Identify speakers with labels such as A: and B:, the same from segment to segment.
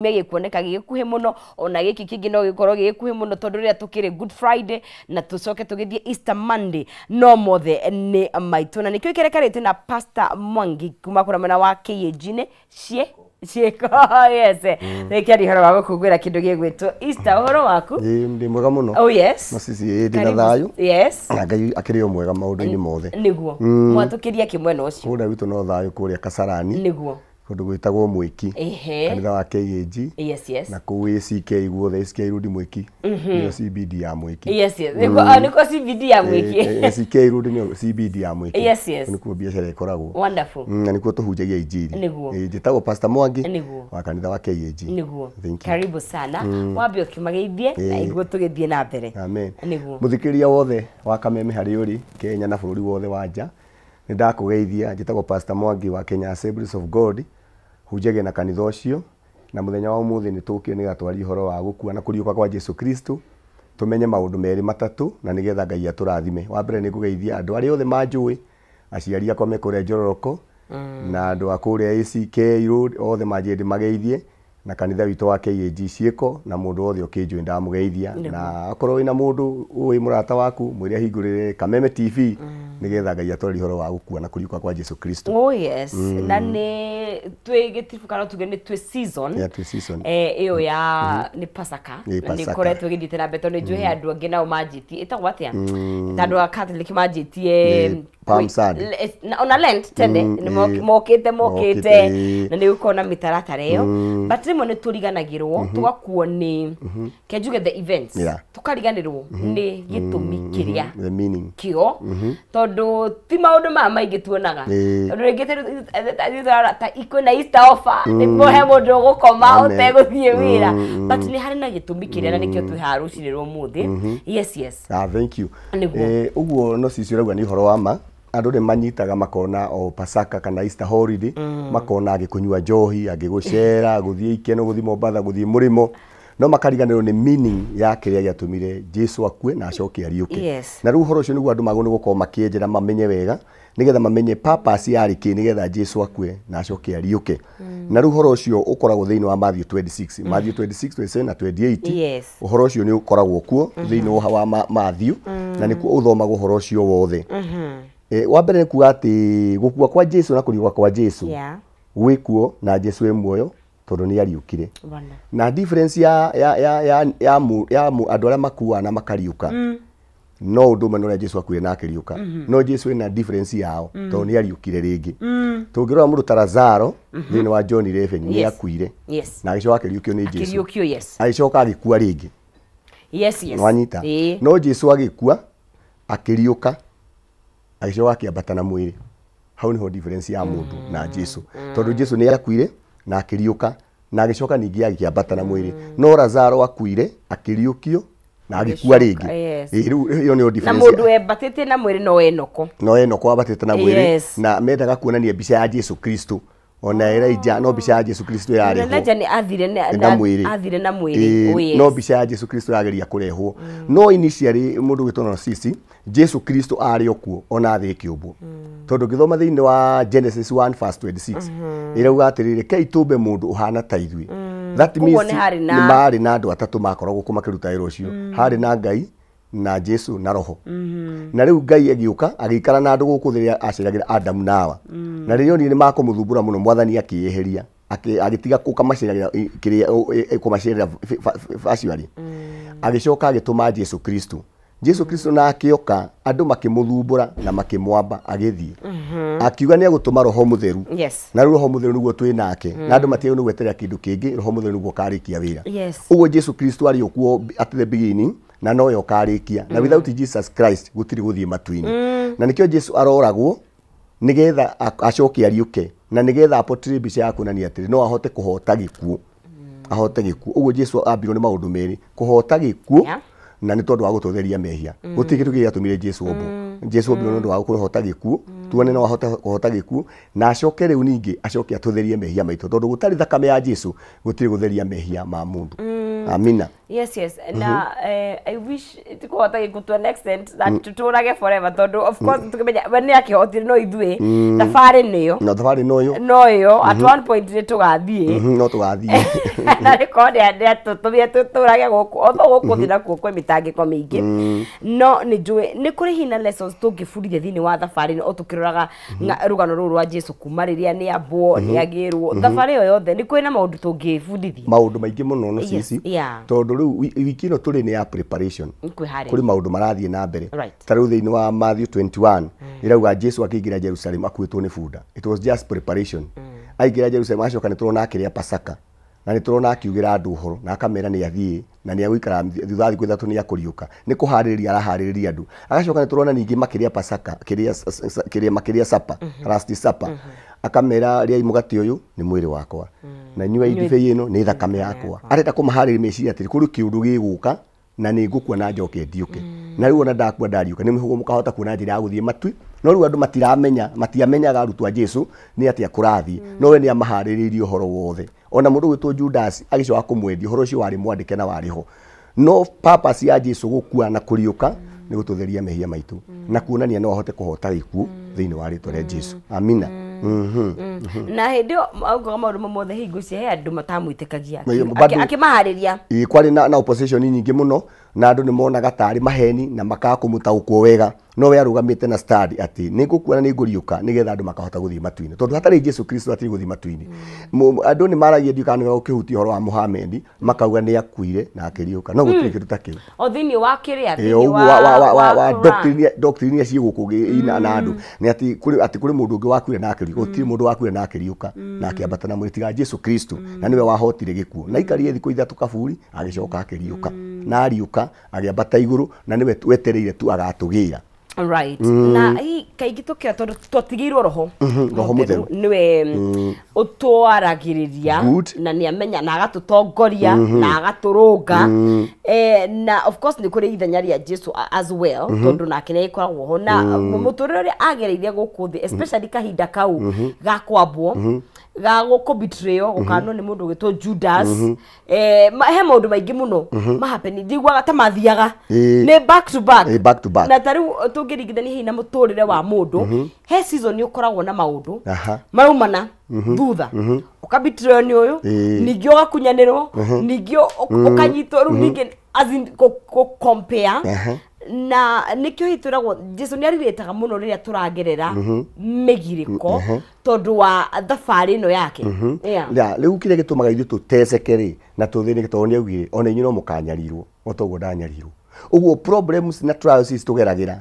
A: Gĩkuoneka gĩgĩkuhĩ mũno, ona gĩkĩ kĩngĩ no gĩkorwo gĩgĩkuhĩ mũno, tondũ rĩrĩa tũkĩrĩ Good Friday na tũcoke tũgĩthiĩ Easter Monday, no mothe nĩ maitũ. Na nĩkĩo ikerekarĩte na Pastor Mwangi kuma kũrĩa mwena wa KAG-inĩ cie ciĩko. Yes, nĩkĩaria ũhoro wa gũkũngũĩra kĩndũ gĩgwĩtwo Easter. Ũhoro waku?
B: Ĩĩ, ndĩ mwega mũno.
A: Oh yes.
B: No cici, ĩĩ, ndĩ na thayũ.
A: Yes.
B: Na Ngai akĩrĩ o mwega maũndũ-inĩ mothe.
A: Nĩguo mwatũkĩria kĩmwena ũcio.
B: Kũrĩa gwitũ no thayũ, kũrĩa Kasarani. Kũndũ gwĩtagwo Mwĩki. Kanitha wa KAG.
A: Yes.
B: Na kũu ACK guothe, ACK Road Mwĩki. Nĩyo CBD ya Mwĩki.
A: Yes, nĩkuo, ah, nĩkuo CBD ya Mwĩki.
B: ACK Road nĩyo CBD ya Mwĩki.
A: Yes.
B: Nĩkuo biacara ĩkoragwo.
A: Wonderful.
B: Na nĩkuo tũhunjagia injiri.
A: Nĩguo.
B: Ĩĩ, njĩtagwo Pastor Mwangi.
A: Nĩguo.
B: Wa kanitha wa KAG.
A: Nĩguo.
B: Thank you.
A: Karibu sana. Wambe ũkĩmageithie na iguo tũgĩthiĩ na mbere.
B: Amen.
A: Nĩguo.
B: Mũthikĩrĩria wothe wa Kameme harĩa ũrĩ Kenya na bũrũri wothe wa nja, nĩ ndakũgeithia. Njĩtagwo Pastor Mwangi wa Kenya Assemblies of God, hunjagia na kanitha ũcio, na mũthenya wa ũmũthĩ nĩ tũkire nĩgetha twarie ũhoro wa gũkua na kũriũka kwa Jesu Kristo, tũmenye maũndũ merĩ matatũ na nĩgetha Ngai atũrathime. Wa mbere nĩ ngũgeithia andũ arĩa othe manjũĩ, aciari akwa me kũrĩa Njororoko na andũ a kũrĩa ACK Road othe manjĩĩ ndĩmageithie, na kanitha witũ wa KAG ciĩko, na mũndũ wothe ũkĩnjũĩ ndamũgeithia. Na akorwo wĩna mũndũ ũĩ mũrata waku, mwĩre ahingũrĩre Kameme TV nĩgetha Ngai atwarĩrie ũhoro wa gũkua na kũriũka kwa Jesu Kristo.
A: Oh yes, na nĩ twĩ gĩtibu kana tuge nĩ twĩ season.
B: Yeah, twĩ season.
A: Ĩyo ya nĩ Pasaka.
B: Ĩ,
A: Na nĩ
B: Pasaka.
A: ĩkoretwo ĩgĩthiĩte na mbere, tondũ nĩ njũĩ he andũ angĩ nao manjĩtie, ĩtagwo atĩa, ta andũ a Catholic manjĩtie.
B: Nĩ Palm Sunday.
A: Ona Lent tene nĩ mokĩte mokĩte.
B: Mokĩte, ĩĩ.
A: Na nĩ gũkorwo na mĩtaratara ĩyo, but rĩmwe nĩ tũriganagĩrwo, tũgakuo nĩ ke njuge the events, tũkariganĩrwo nĩ gĩtũmi kĩrĩa
B: The meaning.
A: Kĩo, tondũ ti maũndũ maya maingĩ tuonaga. Tondũ rĩngĩ ta kwĩna Easter offer, nĩguo he mũndũ ũgũkoma ũtegũthiĩ wĩra, but nĩ harĩ na gĩtũmi kĩrĩa, na nĩkĩo twĩ haha rũcinĩ rwa ũmũthĩ. Yes.
B: Ah, thank you.
A: Nĩguo.
B: Ũguo no cici ũrauga nĩ ũhoro wa ma. Andũ nĩ manyitaga makona o Pasaka kana Easter holiday, makona agĩkũnyua njohi, agĩgũcera, gũthiĩ ikeno, gũthiĩ Mombatha, gũthiĩ mũrĩmo, no makariganĩrwo nĩ meaning ya kĩrĩa gĩatũmire Jesu akue na acoke ariũke. Na rĩu ũhoro ũcio nĩguo andũ magwo nĩ gũkorwo makĩenjera mamenye wega, nĩgetha mamenye purpose yarĩ kĩ nĩgetha Jesu akue na acoke ariũke. Na rĩu ũhoro ũcio ũkoragwo thĩinĩ wa Matthew 26, Matthew 26, 27 na 28. Ũhoro ũcio nĩ ũkoragwo kuo thĩinĩ wa Matthew, na nĩkuo ũthomagwo ũhoro ũcio wothe. Wa mbere nĩ kuga atĩ gũkua kwa Jesu na kũriũka kwa Jesu gwĩkuo, na Jesu e muoyo tondũ nĩ ariũkire. Na difference ya andũ arĩa makuaga na makariũka no ũndũ ũmwe na ũrĩa Jesu akuire na akĩriũka, no Jesu ena difference yao tondũ nĩ ariũkire rĩngĩ. Tũngĩrora mũndũ ta Lazaro thĩinĩ wa John 11, nĩ akuire na agĩcoka akĩriũkio nĩ Jesu.
A: Akĩriũkio, yes.
B: Agĩcoka agĩkua rĩngĩ.
A: Yes.
B: Nĩwanyita?
A: Ĩĩ.
B: No Jesu agĩkua, akĩriũka, agĩcoka akĩambata na mwĩrĩ. Hau nĩho difference ya mũndũ na Jesu, tondũ Jesu nĩ akuire na akĩriũka na agĩcoka ningĩ agĩkĩambata na mwĩrĩ, no Lazaro akuire, akĩriũkio na agĩkua rĩngĩ. Ĩĩ, rĩu ĩyo nĩyo
A: Na
B: difference.
A: mũndũ wembatĩte na mwĩrĩ no Enoko.
B: No Enoko ambatĩte na mwĩrĩ. Na mendaga kuonania mbica ya Jesu Kristo, ona Elijah, no mbica ya Jesu Kristo yarĩ ho.
A: Elijah nĩ athire
B: Na mwĩrĩ.
A: Athire na mwĩrĩ.
B: Ĩĩ,
A: Oh, yes.
B: no mbica ya Jesu Kristo yageria kũrehwo, no initially mũndũ gwĩtwo na sisi Jesu Kristo arĩ o kuo ona thĩ ĩkĩũmbwo, tondũ ngĩthoma thĩinĩ wa Genesis 1 verse 26 ĩrauga atĩrĩrĩ, kei tũmbe mũndũ ũhana ta ithuĩ. That
A: Koguo
B: means
A: nĩ harĩ na-
B: nĩ marĩ na andũ atatũ makoragwo kũ makĩruta wĩra ũcio. Harĩ na Ngai na Jesu na Roho. Na rĩu Ngai agĩũka agĩikara na andũ gũkũ thĩ rĩrĩa aceragĩra Adamu na Hawa, na rĩrĩa onire nĩ makũmũthumbũra mũno, Mwathani akĩyeheria, agĩtiga kũmaceragĩra kĩrĩa kũmacerera virtually, agĩcoka agĩtũma Jesu Kristo. Jesu Kristo na akĩoka, andũ makĩmũthumbũra na makĩmwamba, agĩthiĩ akiuga nĩ egũtũma Roho Mũtheru. Na rĩu Roho Mũtheru nĩguo twĩ nake, na andũ matiagĩrĩirwo nĩ gweterera kĩndũ kĩngĩ. Roho Mũtheru nĩguo ũkarĩkia wĩra. Ũguo Jesu Kristo arĩ o kuo at the beginning na nowe ũkarĩkia, na without Jesus Christ gũtirĩ gũthiĩ matu-inĩ. Na nĩkĩo Jesu aroragwo nĩgetha acoke ariũke, na nĩgetha apotire mbica ya kuonania atĩrĩ no ahote kũhota gĩkuũ, ahote gĩkuũ. Ũguo Jesu ambirwo nĩ maũndũ merĩ, kũhota gĩkuũ na nĩ tondũ wa gũtũtheria mehia. Gũtirĩ kĩndũ kĩngĩ gĩatũmire Jesu ombwo. Jesu ombirwo nĩ ũndũ wa kũhota gĩkuũ, tuone no ahote kũhota gĩkuũ, na acoke rĩu ningĩ acoke atũtherie mehia maitũ, tondũ gũtarĩ thakame ya Jesu gũtirĩ gũtheria mehia ma mũndũ. Amina.
A: Yes, na I wish tikuhota gĩkuũ to an extent that tũtũrage forever, tondũ of course tũkĩmenya we nĩ akĩhotire, no ithuĩ thabarĩ nĩyo
B: Na thabarĩ noyo.
A: No ĩyo at one point nĩ tũgathiĩ.
B: No tũgathiĩ.
A: Na rĩkorwo nĩ atũtũmire tũtũrage gũkũ, although gũkũ thĩ nakuo kwĩ mĩtangĩko mĩingĩ, no nĩ njũĩ nĩ kũrĩ hinya lessons tũngĩbundithia thĩinĩ wa thabarĩ ĩno, o tũkĩroraga rũgano rũrũ rwa Jesu kuma rĩrĩa nĩ ambwo, nĩ agĩrwo, thabarĩ ĩyo yothe nĩ kũrĩ na maũndũ tũngĩbundithia.
B: Maũndũ maingĩ mũno no cici, tondũ rĩu wiki ĩno tũrĩ nĩ ya preparation.
A: Kwĩharĩria.
B: Kũrĩ maũndũ marathiĩ na mbere. Ta rĩu thĩinĩ wa Matthew 21 ĩrauga Jesu akĩingĩra Jerusalem akuĩtwo nĩ bunda. It was just preparation. Aingĩra Jerusalem, acoka nĩ tũrona akĩrĩa Pasaka, na nĩ tũrona akiugĩra andũ ũhoro na akamera nĩ athiĩ na nĩ agũikara thutha wa thikũ 3 nĩ akũriũka. Nĩ kũharĩrĩria araharĩrĩria andũ. Agacoka nĩ tũrona ningĩ makĩrĩa Pasaka, kĩrĩa makĩrĩa supper, last supper, akamera rĩai mũgate ũyũ nĩ mwĩrĩ wakwa, na nyuai ndibei ĩno nĩ thakame yakwa. Arenda kũmaharĩria meciria atĩrĩ, kũrĩ kĩũndũ gĩgũka na nĩ ngũkua na njoke ndiũke, na rĩu ona ndakua ndariũka nĩ mũhugo mũkahota kuona njĩra ya gũthiĩ matui. No rĩu andũ matiramenya, matiamenyaga arutwo a Jesu nĩ atĩa kũrathiĩ, no we nĩ amaharĩrĩirie ũhoro wothe. Ona mũndũ gwĩtwo Judas agĩcoka kũmwendia, ũhoro ũcio warĩ mwandĩke na warĩ ho. No purpose ya Jesu gũkua na kũriũka nĩ gũtũtheria mehia maitũ na kuonania no ahote kũhota gĩkuũ thĩinĩ wa rĩtwa rĩa Jesu. Amina.
A: Na hĩndĩ ĩyo augaga maũndũ mothe, hingo ici he andũ matamwĩtĩkagia akĩmaharĩria.
B: Kwarĩ na opposition nyingĩ mũno, na andũ nĩ monaga tarĩ maheni na makaga kũmũtaũkwo wega, no we arũgamĩte na stand atĩ nĩ ngũkua na nĩ ngũriũka nĩgetha andũ makahota gũthiĩ matu-inĩ, tondũ hatarĩ Jesu Kristo hatirĩ gũthiĩ matu-inĩ. Andũ nĩ maragia, ndiũ kana nĩ ũkĩhutia ũhoro wa Muhammad, makauga nĩ akuire na akĩriũka, no gũtirĩ kĩndũ ta kĩu.
A: O thĩinĩ wa kĩrĩa,
B: thĩinĩ wa doctrine iria ciĩ gũkũ na andũ nĩ atĩ kũrĩ mũndũ ũngĩ wakuire na akĩriũka. Gũtirĩ mũndũ wakuire na akĩriũka na akĩambata na mwĩrĩ tiga Jesu Kristo, na nĩwe wahotire gĩkuũ, na aikarire thikũ 3 kaburi, agĩcoka akĩriũka, na ariũka agĩambata igũrũ, na nĩwe wetereire tu agatũgĩra.
A: Right. Na hii kaingĩ tũkĩra tondũ twatigĩirwo roho
B: roho mũtheru
A: nĩwe ũtwaragĩrĩria na nĩ amenya na agatũtongoria na agatũrũnga, na of course nĩ kũrĩ ithenya rĩa Jesu as well, tondũ nake nĩ agĩkoragwo ho na mũtũrĩre ũrĩa agereire gũkũ thĩ, especially kahinda kau ga kwambwo, ga gũkũ-betray-o, gũkanwo nĩ mũndũ ũgĩtwo Judas, he maũndũ maingĩ mũno mahapeni, ndiguaga ta mathiaga nĩ back to back,
B: back to back.
A: Na ta rĩu tũngĩringithania hihi na mũtũrĩre wa mũndũ, he season ũkoragwo na maũndũ maraumana thutha, ũkabitray-o nĩ ũyũ, ningĩ ũgakunyanĩrwo, ningĩ ũkanyitwo, rĩu ningĩ as in compare. Na nĩkĩo hihi twĩragwo Jesu nĩ arirĩtaga mũno rĩrĩa tũragerera mĩgirĩko tondũ wa thabarĩ ĩno yake.
B: Rĩu kĩrĩa gĩtũmaga ithuĩ tũteceke rĩ na tũthĩnĩke, tondũ nĩ augire ona inyuĩ no mũkanyarirwo o ta ũguo ndanyarirwo. Ũguo problems na trials ici tũgeragĩra,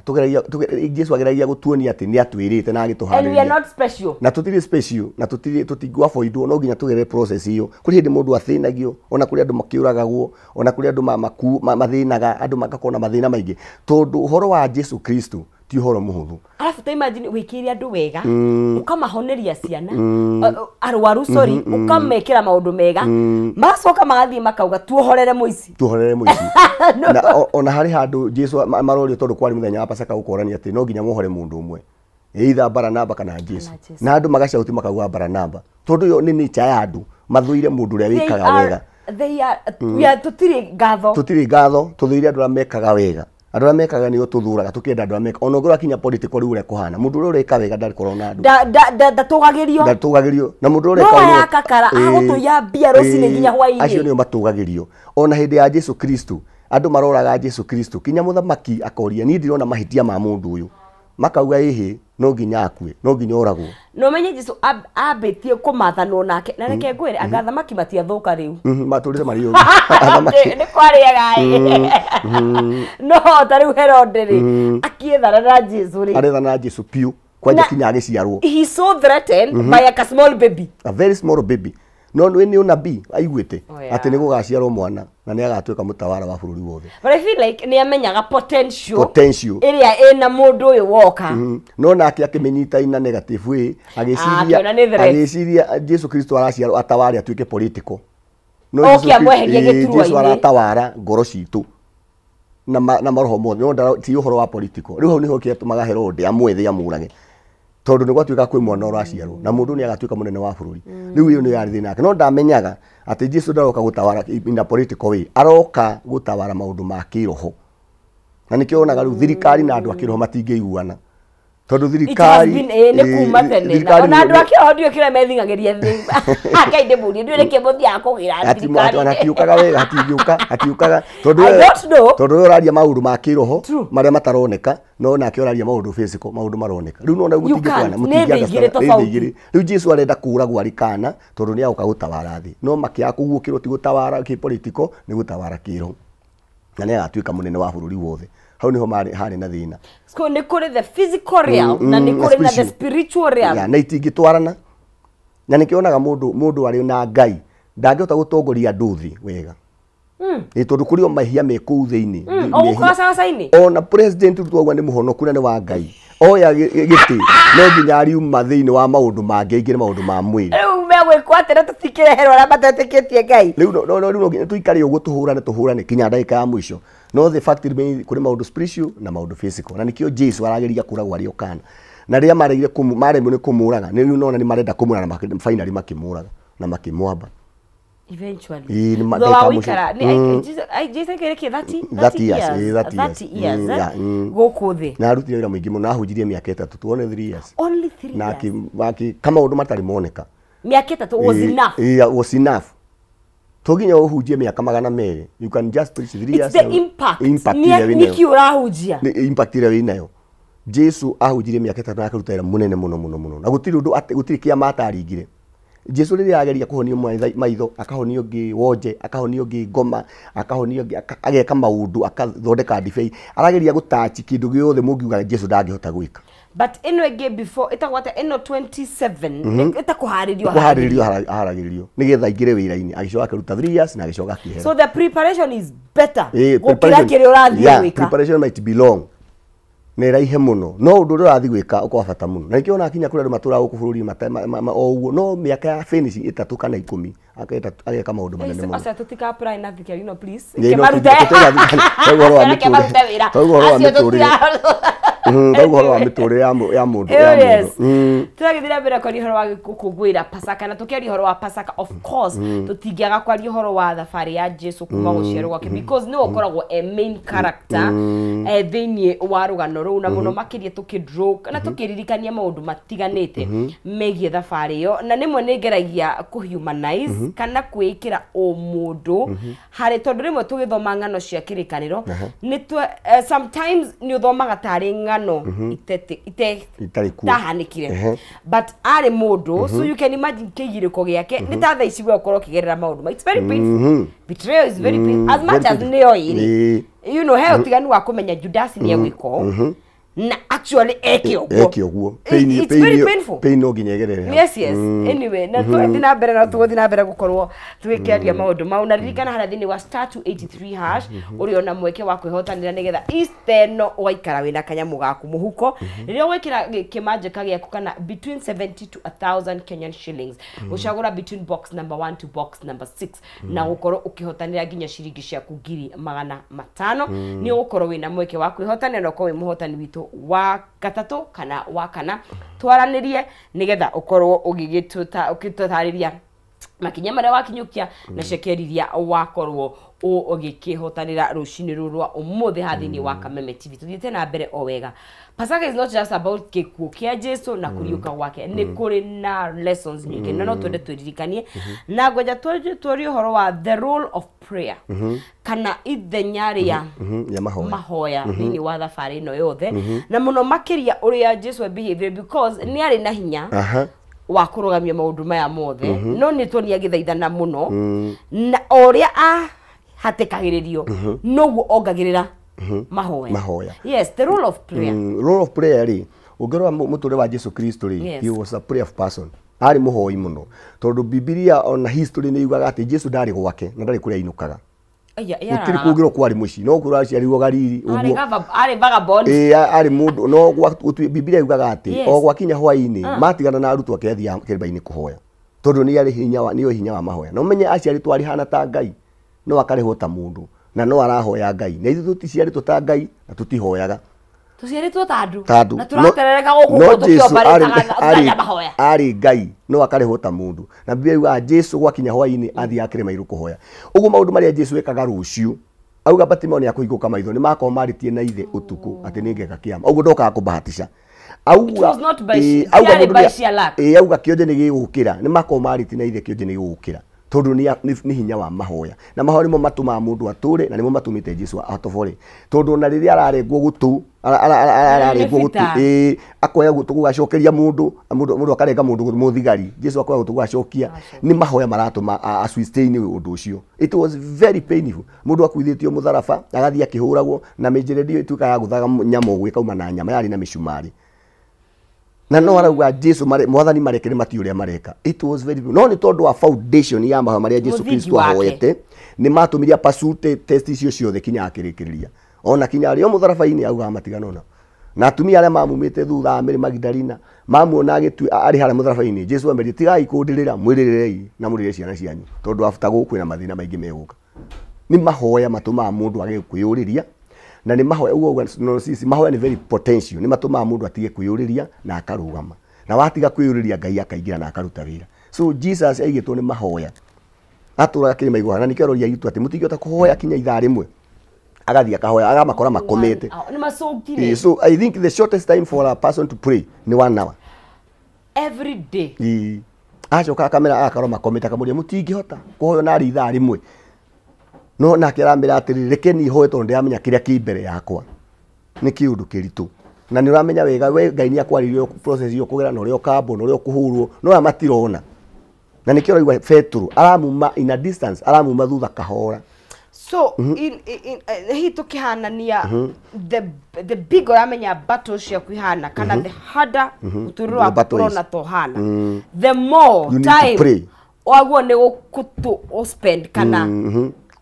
B: Jesu ageragia gũtuonia atĩ nĩ atwĩrĩte na agĩtũharĩria.
A: And we are not special.
B: Na tũtirĩ special, na tũtingĩaboidwo, no nginya tũgerere process ĩyo. Kũrĩ hĩndĩ mũndũ athĩnagio, ona kũrĩ andũ makĩũragagwo, ona kũrĩ andũ mathĩnaga, andũ magakorwo na mathĩna maingĩ, tondũ ũhoro wa Jesu Kristo ti ũhoro mũhũthũ.
A: Arabu ta imagine wĩkĩire andũ wega, ũkamahoneria ciana, arwaru, sorry, ũkamekĩra maũndũ mega, magacoka magathiĩ makauga tuohorere mũici.
B: Tuohorere mũici. Na ona harĩ handũ Jesu marorio, tondũ kwarĩ mũthenya wa Pasaka, gũkorania atĩ no nginya muohore mũndũ ũmwe, either Baranaba kana Jesu, na andũ magacauti makauga Baranaba, tondũ ĩyo nĩ nature ya andũ, mathũire mũndũ ũrĩa wĩkaga wega.
A: Tũtirĩ ngatho.
B: Tũtirĩ ngatho, tũthũire andũ arĩa mekaga wega. Andũ arĩa mekaga nĩo tũthũraga, tũkĩenda andũ arĩa mekaga. Ona ũngĩrora kinya political rĩu ũrĩa kũhana, mũndũ ũrĩa ũreka wega ndakorwo na andũ.
A: Ndatũgagĩrio.
B: Ndatũgagĩrio. Na mũndũ ũrĩa ũreka
A: ũru. No akakara, agũtũiya mbia rũcinĩ nginya hwaĩ-inĩ.
B: Acio nĩo matũgagĩrio. Ona hĩndĩ ya Jesu Kristo, andũ maroraga Jesu Kristo, kinya mũthamaki akoria, niĩ ndirona mahĩtia ma mũndũ ũyũ. Makauga ĩhĩ, no nginya akue, no nginya oragwo.
A: No menye Jesu ambĩtie kũmathanwo nake, na reke ngwĩre anga athamaki matiathũka rĩu.
B: Matũrĩte marĩ ũru. Athamaki.
A: Nĩ kwarĩaga ĩ. No ta rĩu Herode rĩ, akĩethana na Jesu rĩ.
B: Arethana na Jesu piũ, kwanja kinya agĩciarwo.
A: He so threatened by a small baby.
B: A very small baby. No nĩ ũnabii aiguĩte atĩ nĩ gũgaciarwo mwana na nĩ agatuĩka mũtawara wa bũrũri wothe.
A: But I feel like nĩ amenyaga potential ĩrĩa ĩna mũndũ ũyũ woka.
B: No nake akĩmĩnyita ina negative way, agĩciria Jesu Kristo araciarwo ataware atuĩke political. No Jesu aratawara ngoro citũ na maroho mothe, no ti ũhoro wa political. Rĩu hau nĩho kĩatũmaga Herode amwethe amũrage. Tondũ nĩ gwatuĩka kwĩ mwana ũraciarwo na mũndũ nĩ agatuĩka mũnene wa bũrũri. Rĩu ĩyo nĩ yarĩ thĩna yake. No ndamenyaga atĩ Jesu ndaroka gũtawara in a political way, aroka gũtawara maũndũ ma kĩroho. Na nĩkĩo wonaga rĩu thirikari na andũ a kĩroho matingĩiguana. Tondũ thirikari
A: nĩ kuma tene ona andũ a kĩroho ndiũĩ kĩrĩa mething'agĩria Ngai ndĩmũrie ndiũĩ nĩkĩ mũthiaga kũgĩra thirikari.
B: Hatiũkaga wega, hatingĩũka, hatiũkaga tondũ tondũ we ũraria maũndũ ma kĩroho marĩa mataroneka, no nake ũraria maũndũ physical, maũndũ maroneka. Rĩu nona mũtingĩkwana, mũtingĩandastana. Rĩu Jesu arenda kũũragwo arĩ kana tondũ nĩ agoka gũtawara thĩ. No makĩaga kũguũkĩrwo ti gũtawara kĩ-political, nĩ gũtawara kĩroho. Na nĩ agatuĩka mũnene wa bũrũri wothe. Hau niho harĩ na thĩna.
A: So nĩ kũrĩ the physical realm na nĩ kũrĩ na the spiritual realm.
B: Yeah, na itingĩtwarana. Na nĩkĩo wonaga mũndũ arĩ na Ngai ndangĩhota gũtongoria andũ thĩ wega. Nĩ tondũ kũrĩ o mahia me kũu thĩinĩ.
A: O gũkora
B: Ona president twauga nĩ mũhonoku na nĩ wa Ngai. Oya gĩtĩ no nginya ariuma thĩinĩ wa maũndũ mangĩ aingĩre maũndũ ma mwĩrĩ.
A: Rĩu megwĩkwo atĩ na tũtikĩreherwo arĩa matetĩkĩtie Ngai.
B: Rĩu no no rĩu no tũikare ũguo tũhũrane tũhũrane kinya ndagĩka ya mũico. No the fact remains kũrĩ maũndũ spiritual na maũndũ physical. Na nĩkĩo Jesu arageria kũragwo arĩ o kana. Na rĩrĩa maregire maremwo nĩ kũmũraga, nĩ rĩu nona nĩ marenda kũmũraga na finally makĩmũraga na makĩmwamba.
A: Eventually. Thutha wa gũikara Jesu aikare kĩ 30 years gũkũ thĩ.
B: Na arutire wĩra mũingĩ mũno, na ahunjirie mĩaka 3, tuone 3 years.
A: Only 3 years.
B: Na akĩka maũndũ matarĩ moneka.
A: Mĩaka 3 was enough.
B: Yeah, was enough. To nginya ũhunjie mĩaka 200. You can just preach 3 years.
A: It's the impact. Nĩkĩ ũrahunjia?
B: Impact ĩrĩa wĩnayo. Jesu ahunjirie mĩaka 3 na akaruta wĩra mũnene mũno mũno mũno. Na gũtirĩ ũndũ gũtirĩ kĩama ataringire. Jesu rĩrĩa ageria kũhonio maitho, akahonio ũngĩ wonje, akahonio ũngĩ ngoma, akahonio ũngĩ ageka maũndũ, akathondeka ndibei. Arageria gũtachi kĩndũ gĩothe mũngiuga Jesu ndangĩhota gwĩka.
A: But ĩno ĩngĩ before ĩtagwo atĩa, ĩno 27 ĩtakũharĩrio
B: kũharĩrio haragĩrĩrio nĩgetha aingĩre wĩra-inĩ, agĩcoka akĩruta 3 years na agĩcoka akĩehera.
A: So the preparation is better gũkĩra kĩrĩa ũrathiĩ gwĩka.
B: Preparation might be long. Nĩ ĩraihe mũno, no ũndũ ũrĩa ũrathiĩ gwĩka ũkorwo bata mũno. Na nĩkĩo ona kinya kũrĩ andũ matũraga gũkũ bũrũri o ũguo, no mĩaka ya finish 3 kana 10 ageka maũndũ manene mũno.
A: Acio tũtika apply na thirikari no please.
B: Kĩmarute. Tauga ũhoro wa mĩtũrĩre. Tauga ũhoro wa mĩtũrĩre. Tauga ũhoro wa mĩtũrĩre ya mũndũ ya mũndũ.
A: Tũragĩthiĩ na mbere kwaria ũhoro wa gũkũngũĩra Pasaka, na tũkĩaria ũhoro wa Pasaka of course tũtingĩaga kwaria ũhoro wa thabarĩ ya Jesu kuma gũciarwo gwake, because nĩwe ũkoragwo e main character thĩinĩ wa rũgano rũu, na mũno makĩria tũkĩdraw na tũkĩririkania maũndũ matiganĩte megiĩ thabarĩ ĩyo. Na rĩmwe nĩ ngeragia kũhumanize kana kwĩĩkĩra ũmũndũ harĩ, tondũ rĩmwe tũgĩthoma ng'ano cia kĩrĩkanĩro nĩ sometimes nĩ ũthomaga tarĩ ng'ano itahanĩkire, but arĩ mũndũ, so you can imagine kĩgirĩko gĩake nĩ ta thaa ici we ũkorwo ũkĩgerera maũndũ. It's very painful. Betrayal is very painful. As much as nĩyo ĩrĩ, you know, he ũtiganu wa kũmenya Judas nĩ egwĩka na actually eke ũguo. It's very painful.
B: Pain no nginya ĩgerere.
A: Yes, yes. Anyway, na tũgĩthiĩ na mbere na tũgũthiĩ na mbere gũkorwo tũgĩkĩaria maũndũ mau. Na ririkana harĩa thĩinĩ wa *283# ũrĩ ona mweke wa kwĩhotanĩra nĩgetha Easter ĩno ũgaikara wĩna kanyamũ gaku mũhuko rĩrĩa ũgwĩkĩra kĩmanjĩka gĩaku kana between 70 to 1000 Kenyan shillings, ũcagũra between box number 1 to box number 6 na ũkorwo ũkĩhotanĩra nginya ciringi ciaku 500,000. Nĩ ũgũkorwo wĩna mweke wa kwĩhotanĩra na ũkorwo wĩ mũhotani witũ wa gatatũ kana wa kana. Twaranĩrie nĩgetha ũkorwo ũgĩtũtarĩria makinya marĩa wakinyũkia na cekeri iria wakorwo ũgĩkĩhotanĩra rũcinĩ rũrũ rwa ũmũthĩ haha thĩinĩ wa Kameme TV. Tũthiĩte na mbere o wega. Pasaka is not just about gĩkuũ kĩa Jesu na kũriũka gwake, nĩ kũrĩ na lessons nyingĩ na no twende twĩririkanie. Na ngwenja twarie ũhoro wa the role of prayer kana ithenya rĩa mahoya thĩinĩ wa thabarĩ ĩno yothe, na mũno makĩria ũrĩa Jesu behave, because nĩ arĩ na hinya wa kũrũgamia maũndũ maya mothe, no nĩ tuonia agĩthaithana mũno, na o ũrĩa ahatĩkagĩrĩrio noguo ongagĩrĩra mahoya. Yes, the role of prayer.
B: Role of prayer rĩ, ũngĩrora mũtũrĩre wa Jesu Kristo rĩ, he was a prayer person. Arĩ mũhoi mũno, tondũ Bibilia ona history nĩ yugaga atĩ Jesu ndarĩ gwake na ndarĩ kũrĩa ainũkaga. Gũtirĩ kũngĩrwo kwarĩ mũciĩ, no kũrĩa aciarirwo Galili ũguo.
A: Arĩ vagabond.
B: Arĩ mũndũ, no Bibilia yugaga atĩ o gwakinya hwaĩ-inĩ matigana na arutwo ake athiaga kĩrĩma-inĩ kũhoya, tondũ nĩ arĩ hinya wa nĩoĩ hinya wa mahoya. Na ũmenye aciarĩtwo arĩ hana ta Ngai, no akarĩhwo ta mũndũ, na no arahoya Ngai. Na ithuĩ tũticiarĩtwo ta Ngai na tũtihoyaga.
A: Tuciarĩtwo ta andũ.
B: Tandũ
A: Na tũraterereka gũkũ
B: no
A: ũguo
B: Jesu
A: tũkĩombarĩtaga tũkaria mahoya.
B: Arĩ Ngai no akarĩhwo ta mũndũ. Na Biblia yugaga Jesu gwakinya hwaĩ-inĩ athiaga kĩrĩma igũrũ kũhoya. Ũguo maũndũ marĩa Jesu ekaga rũciũ auga Bartimayo nĩ akũhingũka maitho nĩ makorwo marĩtie na ithe ũtukũ atĩ nĩ ngeka kĩama. Ũguo ndokaga kũbahatisha.
A: It was not by
B: Auga
A: tiarĩ
B: mũndũ
A: by sheer luck.
B: Auga kĩonje nĩ gĩgũkĩra nĩ makorwo marĩtie na ithe kĩonje nĩ gĩgũkĩra tondũ nĩ hinya wa mahoya na mahoya nĩmo matũmaga mũndũ atũre na nĩmo matũmĩte Jesu atobore tondũ ona rĩrĩa ararengwo gũtũ ararengwo gũtũ
A: Peter.
B: Akoya gũtũ gũgacokeria mũndũ mũndũ akarenga mũndũ mũthigari Jesu akoya gũtũ gũgacokia nĩ mahoya maratũma a sustain ũndũ ũcio. It was very painful. Mũndũ akuithĩtio mũtharaba agathiĩ akĩhũragwo na mĩnjeredio ĩtuĩkaga ya gũthaga nyama ũguo ĩkauma na nyama yarĩ na mĩcumarĩ na no arauga Jesu mwathani mareke nĩ matiũ ũrĩa mareka. It was very no nĩ tondũ wa foundation ya mahoya marĩa Jesu
A: Mũthingi
B: Kristo
A: wake.
B: ahoete nĩ matũmire pasute test icio ciothe kinya akĩrĩkĩrĩria ona kinya arĩ o mũtharaba-inĩ augaga matiganona na atumia arĩa mamumĩte thutha a Mary Magdalena mamuona agĩtue arĩ harĩa mũtharaba-inĩ Jesu amerie tigai kũndĩrĩra mwĩrĩrĩrei na mũrĩre ciana cianyu tondũ after gũkũ kwĩna mathĩna maingĩ megũka. Nĩ mahoya matũmaga mũndũ age kwĩyũrĩria na nĩ mahoya ũguo no sisi mahoya nĩ very potential nĩ matũmaga mũndũ atige kwĩyũrĩria na akarũgama na watiga kwĩyũrĩria Ngai akaingĩra na akaruta wĩra. So Jesus aigĩtwo nĩ mahoya atũraga kĩrĩma igũrũ na nĩkĩo aroria airĩtu atĩ mũtingĩhota kũhoya kinya ithaa rĩmwe agathiĩ akahoya agamakora makomete.
A: Nĩ macũngire.
B: So I think the shortest time for a person to pray nĩ 1 hour
A: Every day.
B: Acoka akamera agakorwo makomete akamũria mũtingĩhota kũhoya narĩ ithaa rĩmwe no nake aramera atĩrĩrĩ reke niĩ hoe tondũ ndĩramenya kĩrĩa kĩ mbere yakwa nĩ kĩũndũ kĩritũ na nĩ ũramenya wega we Ngai nĩ akwarĩirie process ĩyo kũgera na ũrĩa ũkambwo na ũrĩa ũkũhũrwo no aya matirona na nĩkĩo ũraigua Petero aramuma in a distance aramuma thutha kahora.
A: So in hihi tũkĩhanania the big ũramenya battle ciaku ihana kana the harder ũtũũrĩre
B: The
A: waku
B: battle is.
A: ũrona ta ũhana the more
B: You need to
A: time
B: pray.
A: waguo nĩ gũkũtũ spend kana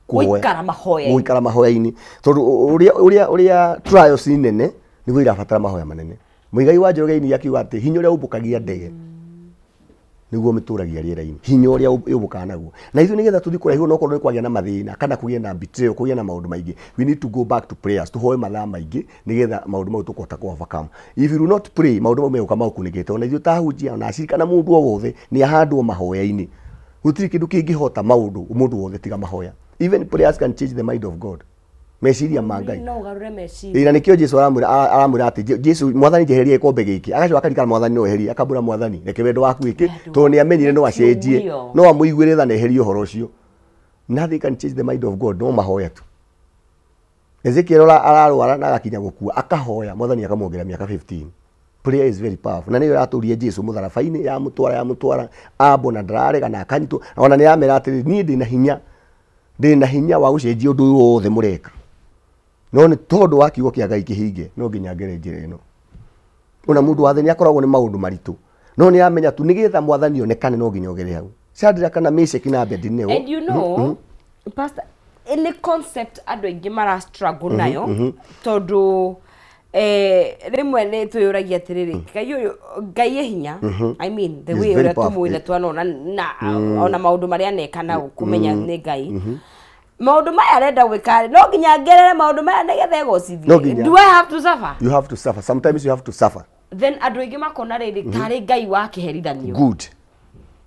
B: Kũhoya.
A: gũikara mahoya-inĩ.
B: Gũikara mahoya-inĩ tondũ ũrĩa trials nene nĩguo irabatara mahoya manene. Mũigai wa Njoroge-inĩ akiuga atĩ hinya ũrĩa ũmbũkagia ndege nĩguo mĩtũragia rĩera-inĩ hinya ũrĩa ũmbũkaga naguo na ithuĩ nĩgetha tũthiĩ kũraihu no korwo nĩ kwagĩa na mathĩna kana kũgĩe na betrayal kũgĩe na maũndũ maingĩ we need to go back to prayers tũhoe mathaa maingĩ nĩgetha maũndũ mau tũkũhota kũ overcome. If you do not pray maũndũ mau megũka maũkunĩkĩte ona ithuĩ ta ahunjia ona acirika na mũndũ o wothe nĩ ahandwo mahoya-inĩ. Gũtirĩ kĩndũ kĩngĩhota maũndũ mũndũ wothe tiga mahoya. Even prayers can change the mind of God. Meciria ma Ngai.
A: No ũgarũre meciria.
B: Ĩĩ, na nĩkĩo Jesu aramwĩra atĩ Jesu mwathani njeherie gĩkombe gĩkĩ agacoka akarikana mwathani no eherie akamwĩra mwathani reke wendo waku wĩke tondũ nĩ amenyire no acenjie no amũiguĩre tha na eherie ũhoro ũcio. Nothing can change the mind of God no mahoya tu. Ezekiel ararwara na agakinya gũkua akahoya mwathani akamwongerera mĩaka 15. Prayer is very powerful. Na nĩyo yatũrie Jesu mũtharaba-inĩ yamũtwara ambo na ndararega na akanyitwo ona nĩ yamera atĩrĩ niĩ ndĩna hinya wa gũcenjia ũndũ ũyũ wothe mũreka no nĩ tondũ wa kiugo kĩa Ngai kĩhinge no nginya ngere njĩra ĩno. Ona mũndũ wa thĩ nĩ akoragwo nĩ maũndũ maritũ no nĩ amenya tu nĩgetha mwathani onekane no nginya ũgere hau. Shadrach na Meshach na Abednego.
A: And you know, Pastor, any concept andũ aingĩ mara struggle nayo tondũ rĩmwe nĩ twĩyũragia atĩrĩrĩ Ngai ũyũ Ngai e hinya I mean the way
B: very
A: ũrĩa
B: powerful.
A: tũmũĩ na twanona na ona maũndũ marĩa aneka na kũmenya nĩ Ngai maũndũ maya arenda gwĩka no nginya ngerere maũndũ maya nĩgetha
B: No
A: egocithie.
B: nginya.
A: Do I have to suffer?
B: You have to suffer. Sometimes you have to suffer.
A: Then andũ aingĩ makona rĩrĩ tarĩ Ngai wa kĩherithanio.
B: Good.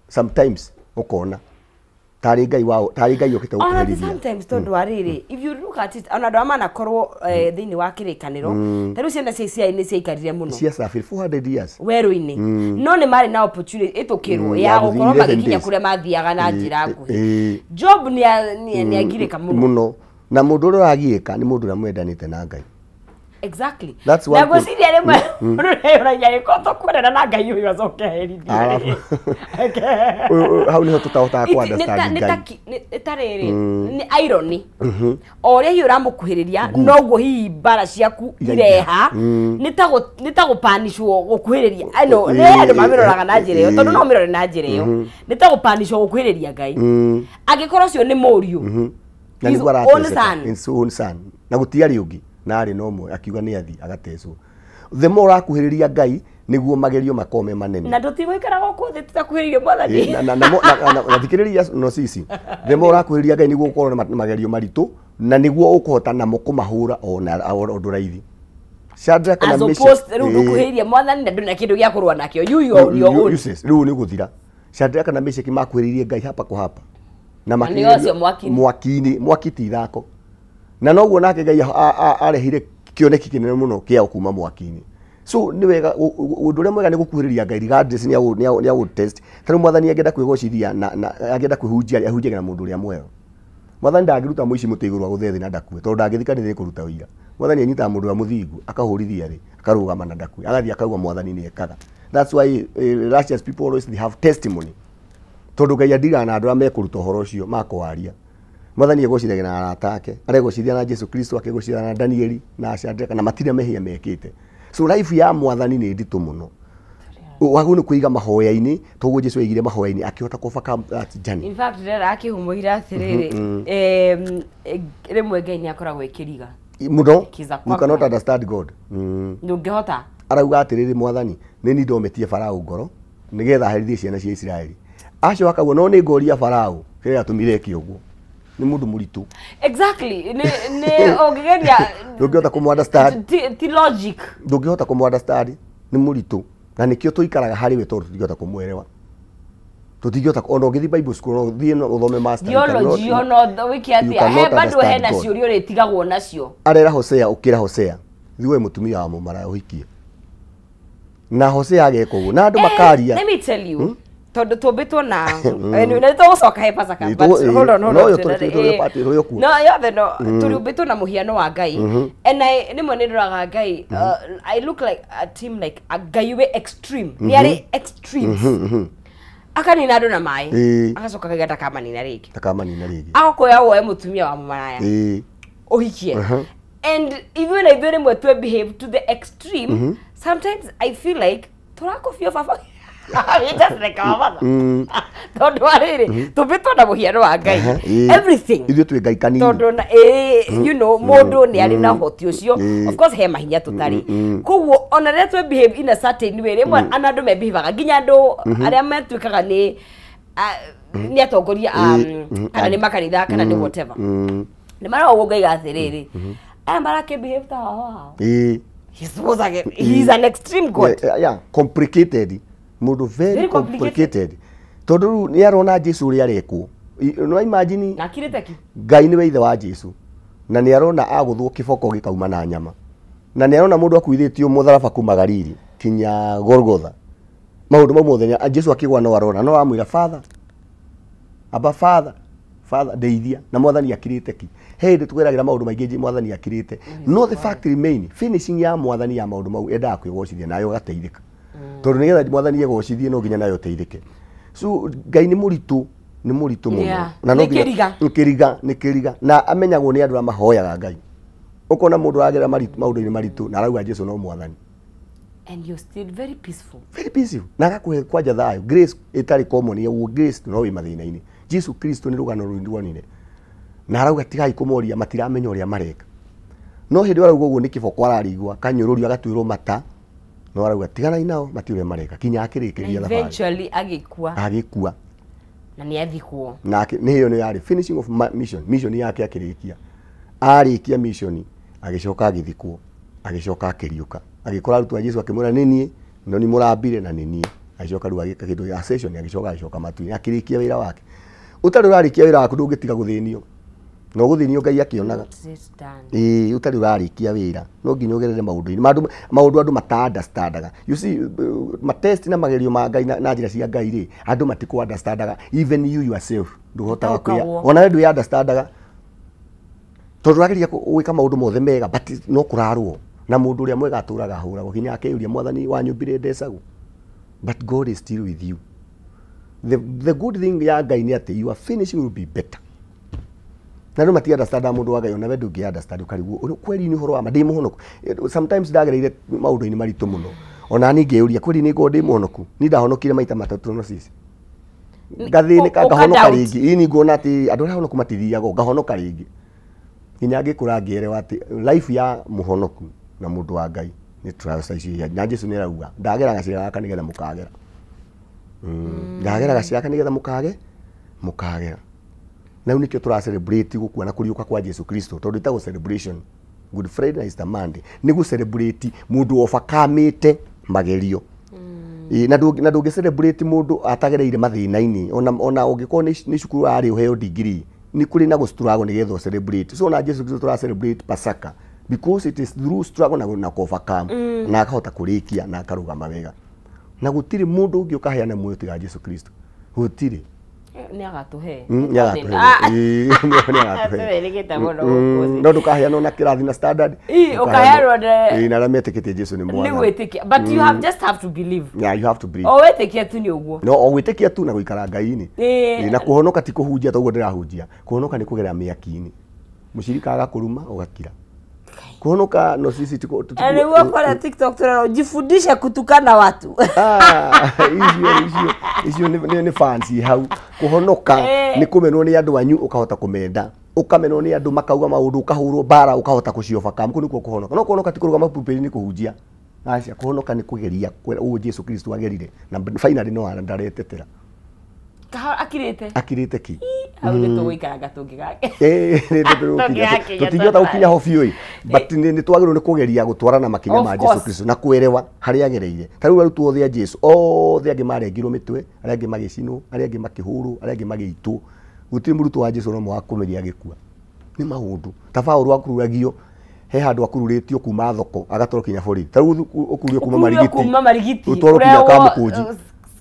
B: Sometimes ũkona tarĩ Ngai wa tarĩ Ngai ũkĩte
A: Ona ti
B: gũkũherithia.
A: sometimes tondũ wa rĩrĩ if you look at it ona andũ arĩa manakorwo thĩinĩ wa kĩrĩkanĩro ta rĩu ciana cia Isiraeli nĩ ciaikarire mũno
B: Cia safari 400 years.
A: werũ-inĩ no nĩ marĩ na opportunity ĩtũkĩrwo ya
B: ya gũthiĩ
A: gũkorwo
B: 11
A: magĩkinya
B: days.
A: kũrĩa mathiaga na njĩra nguhĩ. Job nĩ agirĩka mũno.
B: Mũno. Na mũndũ ũrĩa ũragiĩka nĩ mũndũ ũrĩa mwendanĩte na Ngai.
A: Exactly.
B: That's
A: Na
B: one thing.
A: ngwĩciria rĩmwe mũndũ nĩeyũragia gĩko tũkwendana na Ngai ũyũ acoke aherithie.
B: Arabu. Hau nĩho tũtahotaga kũ understand Ngai.
A: Nĩ ta rĩrĩ nĩ irony o ũrĩa hihi ũramũkuhĩrĩria noguo hihi mbara ciaku ireha nĩ ta gũpanishwo gũkuhĩrĩria ano nĩ andũ mamĩroraga na njĩra ĩyo tondũ no mĩrore na njĩra ĩyo nĩ ta gũpanishwo gũkuhĩrĩria Ngai angĩkorwo ũcio nĩ mũriũ
B: Na
A: his
B: nĩguo
A: own
B: arateseka.
A: son.
B: His own son. Na gũtiarĩ ũngĩ na arĩ na ũmwe akiuga nĩ athiĩ agatecwo. The more ũrakuhĩrĩria Ngai nĩguo magerio makorwo me manene.
A: Na tũtigũikara gũkũ thĩ tũtakuhĩrĩirie mwathani.
B: Na thikĩrĩria no sisi the more ũrakuhĩrĩria Ngai nĩguo ũkorwo na magerio maritũ na nĩguo ũkũhota namo kũmahũra ona ũndũ raithi. Shadrach na
A: As
B: Meshach
A: opposed rĩu ndũkuhĩrĩirie mwathani na ndũrĩ na kĩndũ gĩa kũrũa nakĩo, you are on your own.
B: Useless. Rĩu nĩ gũthira. Shadrach na Meshach makuhĩrĩirie Ngai hapa kwa hapa na
A: Na nĩo acio mwaki-inĩ.
B: Mwaki-inĩ, mwaki ti ithako. Na noguo nake Ngai arehire kĩoneki kĩnene mũno kĩao kuma mwaki-inĩ. So nĩ wega, ũndũ ũrĩa mwega nĩ gũkuhĩrĩria Ngai regardless nĩ agũ test. Ta rĩu mwathani angĩenda kwĩgocithia na angĩenda kwĩhunjia, ahunjagia na mũndũ ũrĩa mwega. Mwathani ndangĩruta mũici mũtĩ igũrũ agũthe thĩ na ndakue, tondũ ndangĩthika nĩ kũruta ũira. Mwathani anyitaga mũndũ ũrĩa mũthingu akahũrithia thĩ, akarũgama na ndakue, agathiĩ akauga mwathani nĩ ekaga. That's why righteous people always, they have testimony, tondũ Ngai andiraga na andũ arĩa mekũruta ũhoro ũcio makwaria. Mwathani egocithagia na arata ake, aregocithia na Jesu Kristo, akegocithia na Danieli na Shadrach, na matirĩ mehia mekĩte. So life ya mwathani nĩ nditũ mũno. Wagwo nĩ kũiga mahoya-inĩ, toguo Jesu aigire mahoya-inĩ akĩhota kũ overcome that journey.
A: In fact, ndĩrera akĩhumũira atĩrĩrĩ, rĩmwe Ngai nĩ akoragwo ĩkĩriga
B: Mũno.
A: Kiza
B: You
A: kwakwa.
B: cannot understand God.
A: Ndũngĩhota.
B: Arauga atĩrĩrĩ, mwathani nĩ ni ndometie Farao ngoro nĩgetha aherithie ciana cia Isiraeli. Acio akauga no nĩ ngoria Farao kĩrĩa atũmire eke ũguo. Nĩ mũndũ mũritũ.
A: Exactly, nĩ ũngĩgeria
B: Ndũngĩhota kũmũ understand.
A: Ti logic.
B: Ndũngĩhota kũmũ understand, nĩ mũritũ, na nĩkĩo tũikaraga harĩ we, tondũ tũtingĩhota kũmwerewa, tũtingĩhota. Ona ũngĩthiĩ Bible school, ona ũthiĩ na ũthome master, you
A: Theology, ona wĩke
B: you
A: atĩa, he
B: cannot
A: bado
B: understand
A: hena
B: God.
A: ciũria ũrĩtigagwo nacio.
B: Arera Hosea, ũkĩra Hosea, thiĩ we mũtumia wa mũmaraya ũhikie. Na Hosea ageka ũguo na andũ makaria.
A: Let me tell you, tondũ tũmbĩtwo na anyway, nĩ tũgũcoka he Pasaka,
B: Ĩ,
A: but hold on, hold
B: no
A: on,
B: yo tũrĩ okuo.
A: No yothe no tũrĩũmbĩtwo na mũhiano wa Ngai, and I rĩmwe nĩ ndoraga Ngai, I look like a team, like a Ngai wĩ extreme, nĩ arĩ extremes. Akanina andũ na maĩ, agacoka akauga ndakamanina rĩngĩ.
B: Takamanina rĩngĩ.
A: Agakoya woe mũtumia wa mũmaraya ũhikie. And ithuĩ na ithuĩ rĩmwe twe behave to the extreme. Sometimes I feel like tũrakobio baba. We just like our mother, tondũ wa rĩrĩ tũmbĩtwo na mũhiano wa Ngai, everything.
B: Ithuĩ twĩ Ngai kanini.
A: Tondũ na mũndũ nĩ arĩ na ũhoti ũcio. Of course he mahinya tũtarĩ, koguo ona rĩrĩa twe behave in a certain way, rĩmwe ana andũ mebehavaga, nginya andũ arĩa metuĩkaga nĩ nĩ atongoria a kana nĩ makanitha kana nĩ whatever, nĩ marauga ũguo ngaiga atĩrĩrĩ, aya marakĩ behave ta wao wao. He's an extreme God.
B: Yeah, complicated, mũndũ very,
A: Very complicated.
B: complicated, tondũ rĩu nĩ arona Jesu ũrĩa arekwo. No imagine.
A: Na akirĩte ki.
B: Ngai nĩwe ithe wa Jesu, na nĩ arona agũthwo kĩboko gĩkauma na nyama, na nĩ arona mũndũ akuithĩtio mũtharaba kuma Galili kinya Golgotha. Maũndũ mau mothe Jesu akĩgwa no arona, no amwĩra, "Father, aba Father, Father, ndeithia." Na mwathani akirĩte ki. He hĩndĩ tũgeragĩra maũndũ maingĩ, mwathani akirĩte, no the fact remain, finishing ya mwathani ya maũndũ mau, endaga kwĩgocithia nayo ũgateithĩka, tondũ nĩgetha mwathani egocithie no nginya nayo ũteithĩke. So Ngai nĩ mũritũ, nĩ mũritũ mũno. Na no
A: Nĩ
B: nginya-
A: kĩriga.
B: Nĩ kĩriga, nĩ kĩriga, na amenyagwo nĩ andũ arĩa mahoyaga Ngai. Ũkona mũndũ aragera maũndũ-inĩ maritũ na arauga Jesu no mwathani.
A: And you're still very peaceful.
B: Very peaceful, na agakũhe kwanja thayũ, grace ĩtarĩ common ya ũguo, grace no wĩ mathĩna-inĩ. Jesu Kristo nĩ rũgano ruonire na arauga tigai kũmoria, matiramenya ũrĩa mareka. No hĩndĩ ĩyo arauga ũguo nĩ kĩboko ararigwa, kanyũrũrio, agatuĩrwo mata, no arauga tiganai nao, mati ũrĩa mareka, kinya akĩrĩkĩria thabarĩ.
A: Eventually agĩkua.
B: Agĩkua.
A: Na nĩ athikwo.
B: Nake nĩ ĩyo nĩ yarĩ finishing of mission, mission yake akĩrĩkia. Arĩkia mission, agĩcoka agĩthikwo, agĩcoka akĩriũka, agĩkora arutwo a Jesu, akĩmwĩra, "Nĩ niĩ, no nĩ mũrambire na nĩ niĩ." Agĩcoka rĩu agĩka kĩndũ gĩa ascension, agĩcoka agĩcoka matu-inĩ, akĩrĩkia wĩra wake. Ũtarĩ ũrarĩkia wĩra waku ndũngĩtiga gũthĩnio, no gũthĩnio Ngai akĩonaga.
A: It is done.
B: Ĩĩ, ũtarĩ ũrarĩkia wĩra no nginya ũgerere maũndũ-inĩ maũndũ andũ mata understandaga. You see, matest na magerio ma Ngai na njĩra cia Ngai rĩ, andũ matikũ understandaga. Even you yourself ndũhotaga kwĩa
A: Ndũtaũkagwo.
B: ona we ndwĩ understandaga, tondũ ũrageria gwĩka maũndũ mothe mega, but no kũrarwo na mũndũ ũrĩa mwega atũraga ahũragwo nginya akeyũria, "Mwathani wanyũmbire ndecagwo?" But God is still with you. The good thing ya Ngai nĩ atĩ your finishing will be better. Na andũ mati understandaga mũndũ wa Ngai, ona we ndũngĩ understand, ũkarigwo kweri nĩ ũhoro wa ma ndĩ mũhonoku. Sometimes ndagereire maũndũ-inĩ maritũ mũno, ona niĩ ngeyũria, kweri nĩ ngorwo ndĩ mũhonoku? Niĩ ndahonokire maita matatũ, no cici ngathĩnĩka, ngahonoka
A: Ũka-doubt.
B: rĩngĩ. Ĩni nguona atĩ andũ arĩa ahonoku matithiaga, ngahonoka rĩngĩ, nginya ngĩkũra ngĩerewa atĩ life ya mũhonoku na mũndũ wa Ngai nĩ trials icio. Na Jesu nĩ arauga, "Ndagera gacĩra gaka nĩgetha mũkagera. Ndagera gacĩra gaka nĩgetha mũkagera." Na rĩu nĩkĩo tũra celebrate gũkua na kũriũka kwa Jesu Kristo, tondũ ĩtagwo celebration. Good Friday na Easter Monday nĩ gũ celebrate mũndũ overcomete magerio. Na ndũngĩ celebrate mũndũ atagereire mathĩna-inĩ, ona ũngĩkorwo nĩ cukuru arĩ ũheo degree, nĩ kũrĩ na gũ struggle nĩgetha celebrate. So na Jesu Kristo tũra celebrate Pasaka because it is through struggle na overcome, na akahota kũrĩkia na akarũgama wega. Na gũtirĩ mũndũ ũngĩ ũkaheana muoyo tiga Jesu Kristo, gũtirĩ.
A: Nĩ agatũhe.
B: Nĩ agatũhe. No ndũkaheanwo na kĩrathi na standard.
A: Ũkaheanwo
B: na arĩa metĩkĩtie Jesu nĩ mwathani.
A: Nĩ gwĩtĩkia. But you have just have to believe.
B: Yeah, you have to believe.
A: O wĩtĩkia tu nĩ ũguo.
B: No, o gwĩtĩkia tu na gũikara Ngai-inĩ. Na kũhonoka ti kũhunjia ta ũguo ndĩrahunjia. Kũhonoka nĩ kũgerera mĩaki-inĩ. Mũcirika agakũruma ũgakira. Kuhonoka no sisi tuko
A: nĩguo kũrĩa TikTok tũrerwo jifundishe kutukana watu.
B: Icio nĩ fancy hau. Kuhonoka nĩ kũmenwo nĩ andũ anyu ũkahota kũmenda, ũkamenwo nĩ andũ makauga maũndũ, ũkahũrwo mbara ũkahota kũciovercome. Kũu nĩkuo kũhonoka. No kũhonoka ti kũrũgama pulpit-inĩ kũhunjia. Aca, kũhonoka nĩ kũgeria ũũ Jesu Kristo agerire na finally no ndaretetera.
A: Akirĩte.
B: Akirĩte ki.
A: Hau nĩ tũgũikaranga tũngĩgake.
B: Tũtingĩhota gũkinya ho biũ, but nĩ twagĩrĩirwo nĩ kũgeria gũtwarana makinya ma Jesu Kristo na kwerewa harĩa agereire. Ta rĩu arutwo othe a Jesu, othe angĩ marengirwo mĩtwe, arĩa angĩ magĩcinwo, arĩa angĩ makĩhũrwo, arĩa angĩ magĩitwo. Gũtirĩ mũrutwo wa Jesu no wakũmeria agĩkua. Nĩ maũndũ. Ta Paũlũ akururagio, he handũ akururĩtio kuma thoko agatwarwo kinya borithi. Ta rĩu ũkururio kuma Marigiti, ũtwarwo kinya Kamũkũnji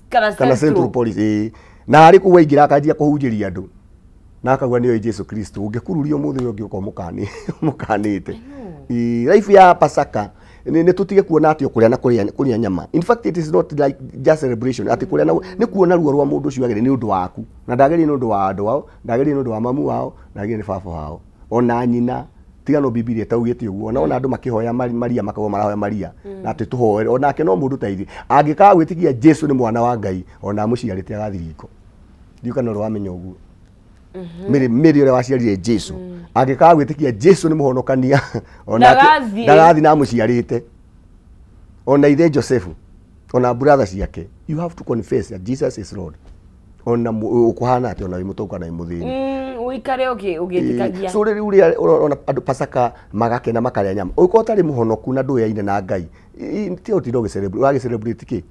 B: kana Central Police. Na arĩ kũu aingĩra akanjia kũhunjĩria andũ na akauga nĩoĩ Jesu Kristo. Ũngĩkururio mũthĩ ũyũ ũngĩ ũkorwo mũkanĩte. Life ya Pasaka nĩ tũtige kuona atĩ kũrĩa na kũrĩa nyama. In fact it is not like just celebration atĩ kũrĩa na nĩ kuona ruo rwa mũndũ ũcio agereire nĩ ũndũ waku, na ndagereire nĩ ũndũ wa andũ ao, ndagereire nĩ ũndũ wa mamu wao, ndagereire nĩ baba wao ona nyina. Tiga no Bibilia ĩtaugĩte ũguo. Ona andũ makĩhoya Maria makauga marahoya Maria na atĩ tũhoere, onake no mũndũ ta ithuĩ. Angĩkaga gwĩtĩkia Jesu nĩ mwana wa Ngai, ona amũciarĩte agathiĩ riko. Ndiũĩ kana ũrĩ wamenya ũguo. Mĩrĩ ũrĩa waciarire Jesu, angĩkaga gwĩtĩkia Jesu nĩ mũhonokania, onake ndagathiĩ na amũciarĩte. Ona ithe Josefu, ona brother ciake, you have to confess that Jesus is Lord. Ona ũkũhana atĩa, ona wĩ mũtongu kana wĩ mũthĩni.
A: Ũikare ũgĩtĩkagia.
B: So rĩu rĩrĩa ũrona andũ Pasaka magakena makarĩa nyama, ũngĩkorwo ũtarĩ mũhonoku na ndũyaine na Ngai, ti ũtinda ũgĩ-celebrate, ũragĩ-celebrate kĩ?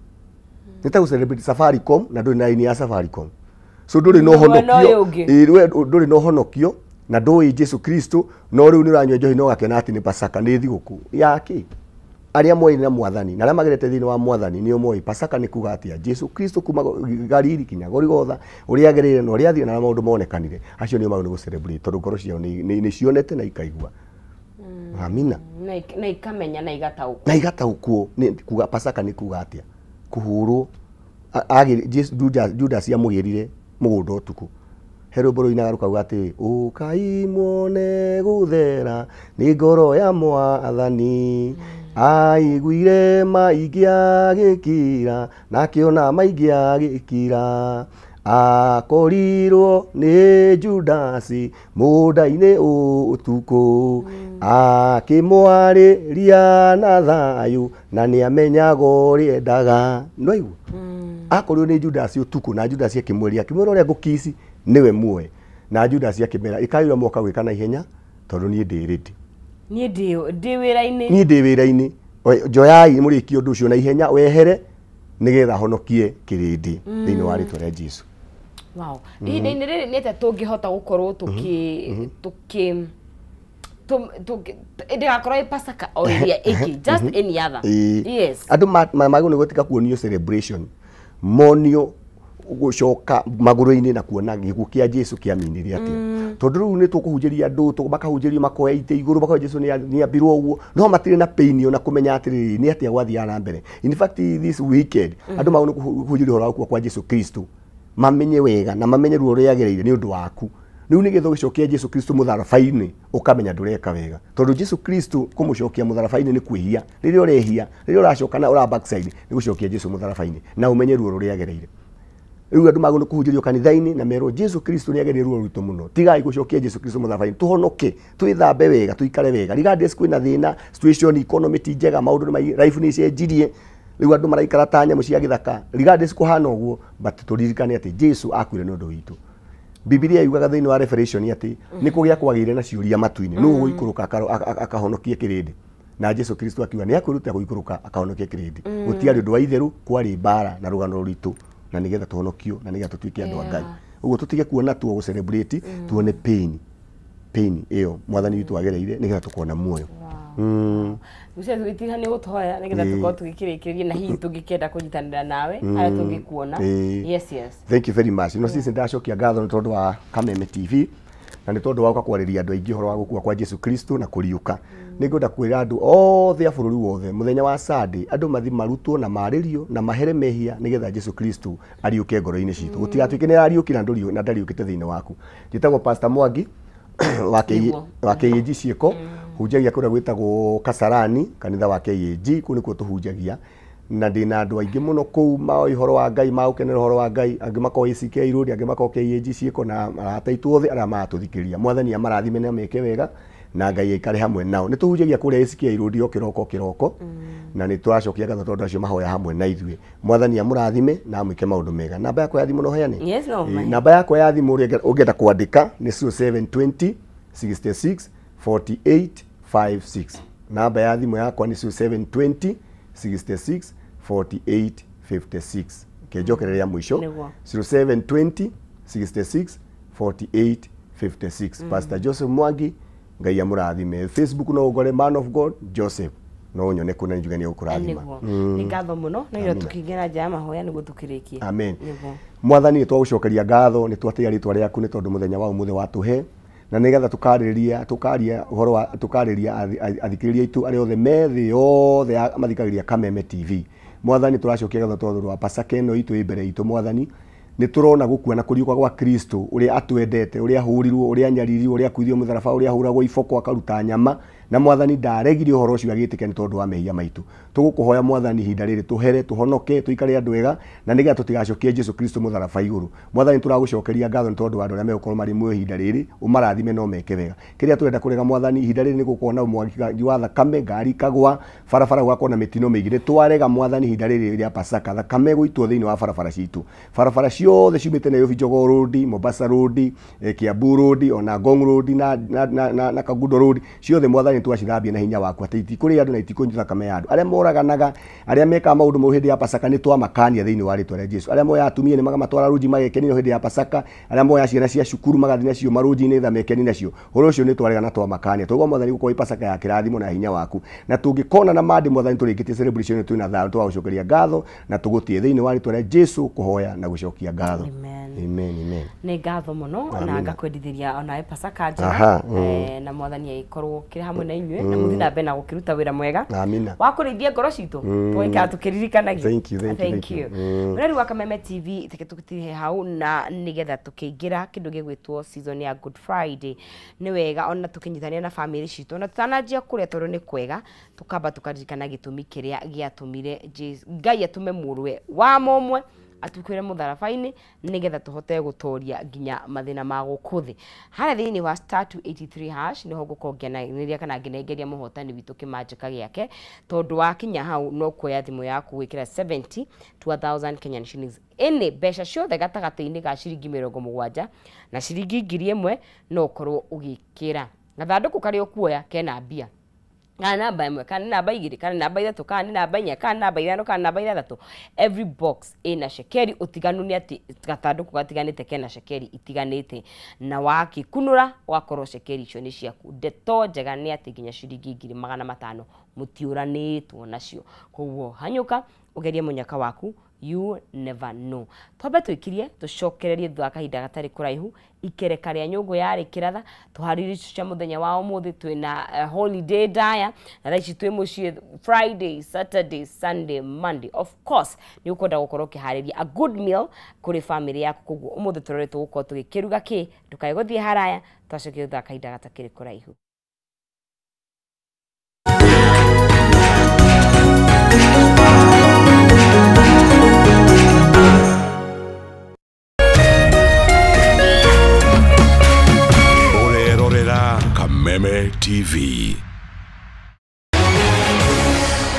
B: Nĩ ta gũ-celebrate Safaricom na ndũrĩ na raini ya Safaricom. So ndũrĩ na ũhonokio, ndũrĩ na ũhonokio na ndũĩ Jesu Kristo, no rĩu nĩ ũranyua njohi na ũgakena atĩ nĩ Pasaka, nĩ thigũkũ ya kĩ? Arĩa moĩ na mwathani na arĩa magerete thĩinĩ wa mwathani nĩo moĩ Pasaka nĩ kuga atĩa. Jesu Kristo kuma Galili kinya Gorigotha, ũrĩa agereire na ũrĩa athire na maũndũ monekanire, acio nĩo magĩrĩirwo nĩ gũ-celebrate tondũ ngoro ciao nĩ cionete na ikaigua. Amina.
A: Na ikamenya na igataũkwo.
B: Na igataũkwo nĩ kuga Pasaka nĩ kuga atĩa. Kũhũrwo Judas amũgĩrire mũgũnda ũtukũ. He rwĩmbo rũinaga rũkauga atĩ ũkai muone gũthera nĩ ngoro ya mwathani, aiguire maingĩ agĩkira na akĩona maingĩ agĩkira, akorirwo nĩ Judasi mũgũnda-inĩ ũtukũ, akĩmwarĩria na thayũ na nĩamenyaga ũrĩa endaga. Nĩwaigua? Akorirwo nĩ Judasi ũtukũ na Judasi akĩmwĩria, akĩmwĩra ũrĩa ngũkici nĩwe muoe. Na Judasi akĩmera ĩkai ũrĩa mwoka gwĩka na ihenya tondũ niĩ ndĩ ready.
A: Niĩ ndĩ wĩra-inĩ.
B: Niĩ ndĩ wĩra-inĩ. Njoyai mũrĩkie ũndũ ũcio na ihenya wehere nĩgetha honokie kĩrĩndĩ thĩinĩ wa rĩtwa rĩa Jesu.
A: Wow. Ihinda-inĩ rĩrĩ nĩ atĩa tũngĩhota gũkorwo tũkĩ ndĩgakorwo ĩ Pasaka o ĩrĩa ĩngĩ, just any other. Yes.
B: Andũ magĩrĩirwo nĩ gũtiga kuonio celebration, monio gũcoka magũrũ-inĩ na kuona gĩkuũ kĩa Jesu kĩaminire atĩa. Tondũ rĩu nĩ tũkũhunjĩria andũ, makahunjĩrio makoya itĩ igũrũ, makoya Jesu nĩ ambirwo ũguo, no matirĩ na pain ona kũmenya atĩrĩrĩ nĩ atĩa gwathiaga na mbere. In fact this weekend andũ magĩrĩirwo nĩ kũhunjĩrio ũhoro wa gũkua kwa Jesu Kristo, mamenye wega na mamenye ruo rũrĩa agereire nĩ ũndũ waku. Rĩu nĩgetha ũgĩcokia Jesu Kristo mũtharaba-inĩ ũkamenya ndũreka wega, tondũ Jesu Kristo kũmũcokia mũtharaba-inĩ nĩ kwĩhia. Rĩrĩa ũrehia, rĩrĩa ũracoka na ũra backslide, nĩ gũcokia Jesu mũtharaba-inĩ na ũmenye ruo rũrĩa agereire. Rĩu andũ magĩrĩirwo nĩ kũhunjĩrio kanitha-inĩ na merwo Jesu Kristo nĩ agereire ruo rũritũ mũno. Tigai gũcokia Jesu Kristo mũtharaba-inĩ, tũhonoke, twĩthambe wega, tũikare wega. Regardless kwĩna thĩna, situation economy ti njega, maũndũ nĩ life nĩ icenjirie. Rĩu andũ maraikara ta nyamũ cia gĩthaka. Regardless kũhana ũguo, but tũririkane atĩ Jesu akuire nĩ ũndũ witũ. Bibilia yugaga thĩinĩ wa Revelation atĩ nĩ kũgĩa kwagĩire na ciũria matu-inĩ, nũ ũgũikũrũka akahonokie kĩrĩndĩ, na Jesu Kristo akiuga nĩ akwĩruta gũikũrũka akahonokie kĩrĩndĩ. Gũtiarĩ ũndũ wa itherũ, kwarĩ mbara na rũgano rũritũ, na nĩgetha tũhonokio na nĩgetha tũtuĩke andũ a Ngai. Ũguo tũtige kuona tuo gũ celebrate, tuone pain ĩyo mwathani witũ agereire nĩgetha tũkona muoyo.
A: Gucia tũgĩtiga nĩ gũtũhoya nĩgetha tũkorwo tũgĩkĩrĩkĩrĩria na hihi tũngĩkĩenda kũnyitanĩra nawe harĩa tũngĩkuona. Yes, yes.
B: Thank you very much. No sisi ndacokia ngatho nĩ tondũ wa Kameme TV na nĩ tondũ wa gũka kwarĩria andũ aingĩ ũhoro wa gũkua kwa Jesu Kristo na kũriũka. Nĩ ngwenda kwĩra andũ othe a bũrũri wothe mũthenya wa Sunday andũ mathi marutwo na marĩrio na mahere mehia nĩgetha Jesu Kristo ariũke ngoro-inĩ citũ. Gũtigatuĩke nĩ arariũkire na ndariũkĩte thĩinĩ waku. Njĩtagwo Pastor Mwangi wa KAG Ciĩko, hunjagia kũrĩa gwĩtagwo Kasarani, kanitha wa KAG, kũu nĩkuo tũhunjagia, na ndĩna andũ aingĩ mũno kũu maoĩ ũhoro wa Ngai, magũkenera ũhoro wa Ngai, angĩ makorwo ACK Road, angĩ makorwo KAG Ciĩko, na arata aitũ othe arĩa maratũthikĩrĩria. Mwathani amarathime na meke wega na Ngai aikare hamwe nao. Nĩ tũhunjagia kũrĩa ACK Road o kĩroko kĩroko, na nĩ tũracokia ngatho tondũ acio mahoya hamwe na ithuĩ. Mwathani amũrathime na amwĩke maũndũ mega. Namba yakwa ya thimũ no heane?
A: Yes, no.
B: Namba yakwa ya thimũ ũngĩenda kwandĩka nĩ 0720 66 48 56. Namba ya thimũ yakwa nĩ 0720 66 48 56. Kĩnjokereria mũico 0720 66 48 56. Pastor Joseph Mwangi, Ngai amũrathime. Facebook no ũgore Man of God Joseph, no nyone kuna njuge nĩ ũkũrathima.
A: Nĩ ngatho mũno na ira tũkĩingĩra nja ya mahoya nĩguo tũkĩrĩkie.
B: Amen. Mwathani nĩ twagũcokeria ngatho, nĩ twatĩa rĩtwa rĩaku nĩ tondũ mũthenya wa ũmũthĩ watũhe, na nĩgetha tũkarĩrĩria ũhoro wa tũkarĩria athikĩrĩria aitũ arĩa othe me thĩ yothe mathikagĩrĩria Kameme TV. Mwathani tũracokia ngatho tondũ wa Pasaka ĩno itũ ĩ mbere itũ. Mwathani nĩ tũrona gũkua na kũriũka gwa Kristo, ũrĩa atwendete, ũrĩa ahũrirwo, ũrĩa anyaririrwo, ũrĩa akuithio mũtharaba, ũrĩa ahũragwo iboko akaruta nyama, na mwathani ndaregire ũhoro ũcio agĩtĩkia nĩ tondũ wa mehia maitũ. Tũgũkũhoya mwathani ihinda rĩrĩ tũhere, tũhonoke, tũikare andũ ega, na nĩgetha tũtigacokie Jesu Kristo mũtharaba igũrũ. Mwathani tũragũcokeria ngatho nĩ tondũ wa andũ arĩa megũkorwo marĩ muoyo ihinda rĩrĩ, ũmarathime no meke wega. Kĩrĩa tũrenda kũrega mwathani ihinda rĩrĩ nĩ gũkorwo na mwaki wa thakame, ngari ikagwa barabara, gũgakorwo na mĩtino mĩingĩ. Nĩ twarega mwathani ihinda rĩrĩ rĩa Pasaka thakame gũitwo thĩinĩ wa barabara citũ. Barabara ciothe ciumĩte Nairobi Jogoo Road, Mombasa Road, Kiambu Road, ona Ngong Road na Kangundo Road, ciothe mwathani twacithambie na hinya waku atĩ itikũrĩa andũ na itikũnyua thakame ya andũ. Arĩa moraganaga, arĩa mekaga maũndũ moru hĩndĩ ya Pasaka nĩ twamakania thĩinĩ wa rĩtwa rĩa Jesu. Arĩa moyaga atumia nĩ magamatwara rũnji magekenia hĩndĩ ya Pasaka, arĩa moyaga ciana cia cukuru magathiĩ nacio marũnji-inĩ nĩgetha mekenie nacio, ũhoro ũcio nĩ twarega na twamakania. Tũgwa mwathani gũkorwo Pasaka ya kĩrathimo na hinya waku, na tũngĩkona na mandĩ mwathani tũrĩkĩtie celebration twĩna thayũ, twagũcokeria ngatho na tũgũtĩe thĩinĩ wa rĩtwa rĩa Jesu kũhoya na gũcokia ngatho.
A: Amen.
B: Amen, amen.
A: Nĩ ngatho mũno na ngakwendithĩria onawe Pasaka njega, na mwathani agĩkorwo kĩrĩ hamwe na inyuĩ na mũthiĩ na mbere na gũkĩruta wĩra mwega wa kũrĩithia ngoro citũ, tũgaikara tũkĩririkanagia.
B: Thank you, thank you, thank you.
A: Mũreri wa Kameme TV, reke tũgĩtige hau na nĩgetha tũkĩingĩra kĩndũ gĩgwĩtwo season ya Good Friday. Nĩ wega ona tũkĩnyitanĩra na famĩlĩ citũ na tũtananjia kũrĩa tondũ nĩ kwega tũkamba tũkaririkana gĩtũmi kĩrĩa gĩatũmire Ngai atũme mũrũwe wa mũmwe atukwire mũtharaba-inĩ nĩgetha tũhote gũtoria nginya mathĩna ma gũkũ thĩ. Harĩa thĩinĩ wa star 283 hash nĩho ngũkorwo ngĩanĩrĩria kana ngĩnengeria mũhotani witũ kĩmanjĩka gĩake, tondũ wakinya hau no kuoya thimũ yaku gwĩkĩra 70 to 1000 Kenyan shillings. Ĩnĩ mbeca ciothe gatagatĩ-inĩ ga ciringi 70 na ciringi 1000 no ũkorwo ũgĩkĩra gathandũkũ karĩa ũkuoya kena mbia, kana namba 1, kana namba 2, kana namba 3, kana namba 4, kana namba 5, kana namba 6. Every box ĩna cekeri, ũtiganu nĩ atĩ gathandũkũ gatiganĩte kena cekeri itiganĩte, na wakĩkunũra wakorwo cekeri icio nĩ ciaku. Ndeto njega nĩ atĩ nginya ciringi 500 mũtiũranĩtwo nacio. Koguo hanyũka ũgerie mũnyaka waku, you never know. Twambe tũikirie tũcokererie thutha wa kahinda gatarĩ kũraihu ikereka rĩa nyũngũ yarĩ kĩratha, tũharĩrie cia mũthenya wa ũmũthĩ. Twĩna holiday ndaya na thaa ici twĩ mũciĩ Friday, Saturday, Sunday, Monday. Of course nĩ ũkwenda gũkorwo ũkĩharĩria a good meal kũrĩ famĩlĩ yaku, koguo ũmũthĩ tũrore tũgũkorwo tũgĩkĩruga kĩ. Ndũkae gũthiĩ haraya, twacokia thutha wa kahinda gatakĩrĩ kũraihu.
C: Kameme TV.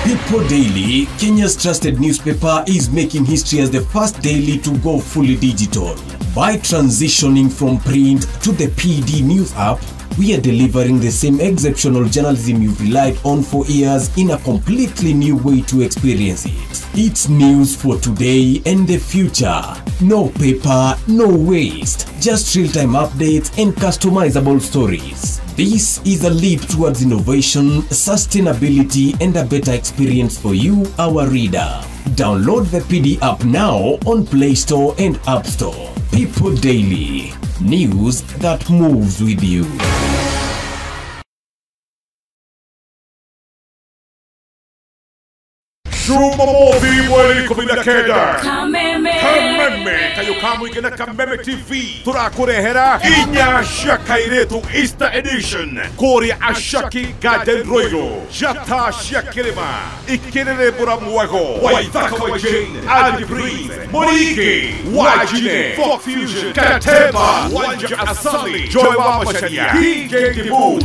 C: People Daily, Kenya's trusted newspaper, is making history as the first daily to go fully digital. By transitioning from print to the PD News app, we are delivering the same exceptional journalism you've relied on for years in a completely new way to experience it. It's news for today and the future. No paper, no waste. Just real-time updates and customizable stories. This is a leap towards innovation, sustainability, and a better experience for you, our reader. Download the PD app now on Play Store and App Store. People Daily. News that moves with you.
D: Jumamothi mweri 19. Kameme kayo kamwike na Kameme TV turakurehera inya cia kairitu Easter edition kuria Ashaki Garden Royal jata cia kirima ikirerembura mwego Waithaka wa Jane Andy Breeze Murigi Wajine Folk Fusion Kateba Wanja Asali Joy wa Macharia DJ Dibu.